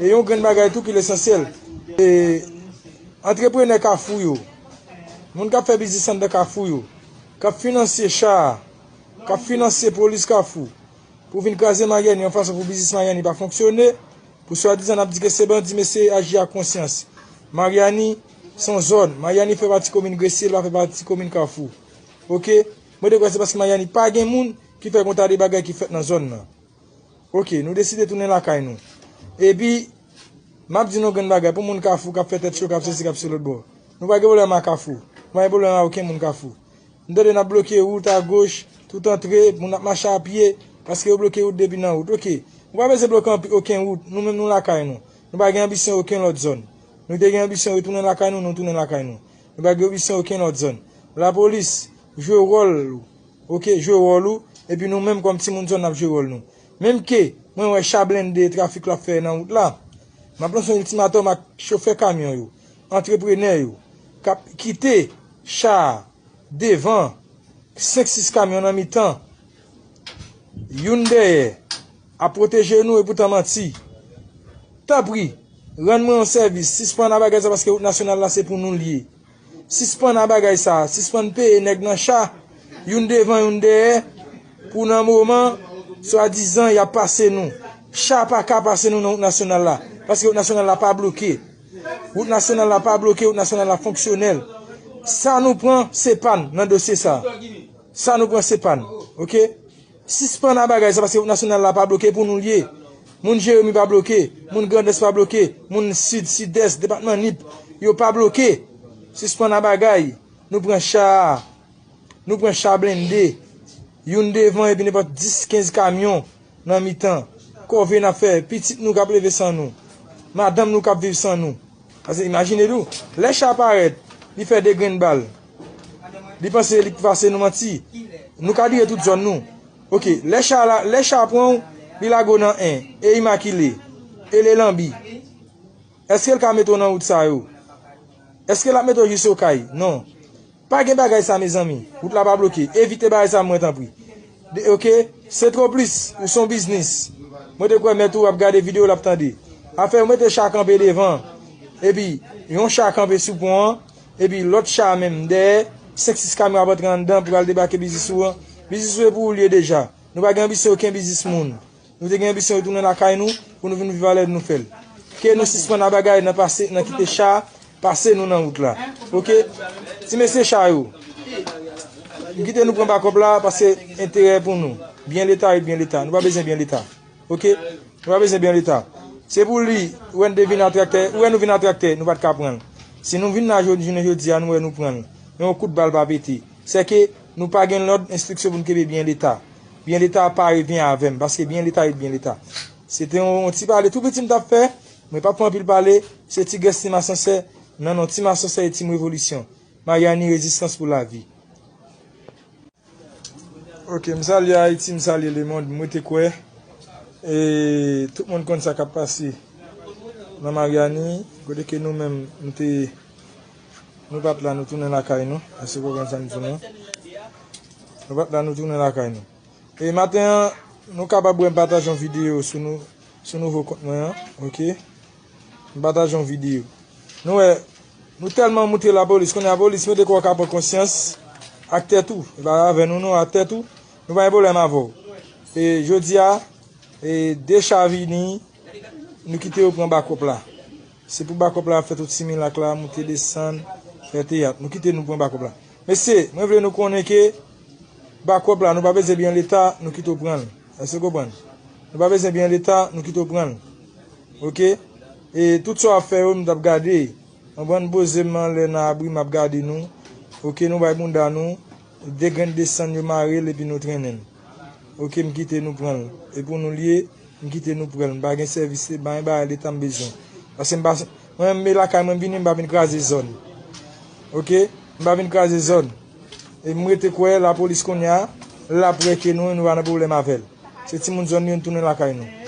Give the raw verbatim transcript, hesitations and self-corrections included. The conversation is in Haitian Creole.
E yon grenn bagay tou ki lesansyèl, e, antreprenè Kafou yo, moun k ap fè biznis anndan Kafou yo, k ap finansye cha a, k ap finansye polis Kafou, pou vin kraze Maryani, yon fason pou biznis Maryani pa fonksyone, pou swadizan n ap di ke se bandi, mesye, aji ak konsyans. Maryani se yon zòn, Maryani fè pati komin Gresye, l pa fè pati komin Kafou. Oke? Mwen te kwè se paske Maryani pa gen moun ki fè gen yon ta de bagay ki fèt nan zòn nan. Oke, nou deside tounen lakay nou. Epi, m ap di nou yon grenn bagay, pou moun Kafou k ap fè tèt cho, k ap sesi, k ap sou lòt bò. Nou pa gen pwoblèm ak Kafou. Nou pa gen pwoblèm ak okenn moun Kafou. M tande n ap bloke wout agoch, tout antre, moun ap mache a pye, paske yo bloke wout depi nan wout. Oke, nou pa bezwen bloke anpi-, okenn wout, nou menm nou lakay nou. Nou pa gen anbisyon okenn lòt zòn. Nou te gen anbisyon retounen lakay nou, nou tounen lakay nou. Nou pa gen anbisyon okenn lòt zòn. Lapolis, jwe wòl ou. Oke, jwe wòl ou, epi nou menm kòm timoun zòn n ap jwe wòl nou. Menm ke mwen wè cha blende trafik la ap fè nan wout la, m ap lanse yon iltimatòm ak chofè kamyon yo, antreprenè yo, k ap kite cha a devan, senk sis kamyon nan mitan, youn dèyè, ap pwoteje nou, epoutan manti. Tanpri, rann mwen yon sèvis, sispann a bagay sa, paske wout nasyonal la se pou nou l ye. Sispann a bagay sa, sispann peye nèg nan cha, youn devan, youn dèyè, pou nan moman, swadizan, y ap pase nou. Cha pa ka pase nou nan wout nasyonal la, paske wout nasyonal la pa bloke. Wout nasyonal la pa bloke, wout nasyonal la fonksyonèl. Sa nou pran, se pa n nan dosye sa. Sa nou pran, se pa n. Oke? Sispann a bagay sa, paske wout nasyonal la pa bloke, pou nou l ye. Moun Jeremi pa bloke, moun Grandans pa bloke, moun Sid, Sidès, depatman Nip, yo pa bloke. Sispann a bagay, nou pran cha a, nou pran cha blende, youn devan epi nenpòt dis, kenz kamyon nan mitan. Kòve n ap fè, pitit nou k ap leve san nou, madanm nou k ap viv san nou. Paske imajine nou, lè cha parèt, li fè de grenn bal. Li panse li pase nou manti. Nou ka dire tout zòn nou. Oke, lè cha la, lè cha pran w, li lage w nan en, e Imakile, e Lelanbi. Èske l ka mete w nan wout sa yo? Èske l ap mete w jis Okay? Non. Pa gen bagay sa, mezanmi. Wout la pa bloke. Evite bagay sa, mwen tanpri. De, oke? Sentroplis, ou se yon biznis. Mwen te kwè mèt ou ap gade videyo, l ap tande. Afè, ou mete cha kanpe devan. Epi, yon cha kanpe sou pon an. Epi, lòt cha menm dèyè. Senk sis kamyon ap antre anndan pou al debake biznis ou an. Biznis ou e pou ou l ye deja. Nou pa gen anbisyon okenn biznis moun. Nou te gen anbisyon retounen lakay nou pou nou vin viv alèz nou fè l. Ke nou sispann a bagay nan pase, nan kite cha pase nou nan wout la. Oke? Ti mesye cha yo, m kite nou pran bakòp la paske enterè pou nou. Byen Leta ret byen Leta. Nou pa bezwen byen Leta. Oke? Nou pa bezwen byen Leta. Se pou li, ou wè n te vin a traktè, ou wè nou vin a traktè, nou pa t ka pran l. Si nou vin la jodi, jounen jodi a, nou wè nou pran l. Men yon kout bal pa pete. Sèke nou pa gen lòd enstriksyon pou n kenbe byen Leta. Byen Leta pa revyen avè m, paske byen Leta ret byen Leta. Se te yon, yon ti pale tou piti m t ap fè, mwen p ap fè anpil pale, se Ti Grès, Ti Masansè, nan non Ti Masansè e Team Revolisyon. Maryani, rezistans pou lavi. Oke, m salye Ayiti, m salye lemonn, m rete kwè. E tout moun konn sa k ap pase nan Maryani, kote ke nou menm, nou te, nou pa t la, nou tounen lakay nou. Èske w konprann sa m di w lan? Nou pa t la, nou tounen lakay nou. E maten an, nou kapab wè m pataje yon videyo sou nou, sou nouvo kont mwen an, oke? M pataje yon videyo. Nou wè, nou tèlman moutre lapolis, konnen lapolis, mete kò w ka pran konsyans ak tèt ou. E pa avè nou non, ak tèt ou. Nou pa gen pwoblèm avè w. E jodi a, e de cha vini, nou kite yo pran bakòp la. Se pou bakòp la fè tout similak la, moute desann, fè teyat. Nou kite nou pran bakòp la. Mesye, mwen vle nou konnen ke bakòp la, nou pa bezwen byen Leta, nou kite w pran l. Èske w konprann? Nou pa bezwen byen Leta, nou kite w pran l. Oke? E tout sa w ap fè yo, m t ap gade. Yon bann boze m anlè nan abri, m ap gade nou. Oke, nou bay bounda nou. De grenn desann yo mare l epi nou trennen l. Oke, m kite nou pran l. E pou nou l ye, m kite nou pran l. M pa gen sèvis, se pa gen bagay Leta m bezwen. Paske m pa, mwen menm, m lakay mwen, m vini, m pa vin kraze zòn. Oke? M pa vin kraze zòn. E m rete kwè lapolis kounye a, l ap wè ke nou, nou pa nan pwoblèm avè l. Se timoun zòn nou yo, n tounen lakay nou.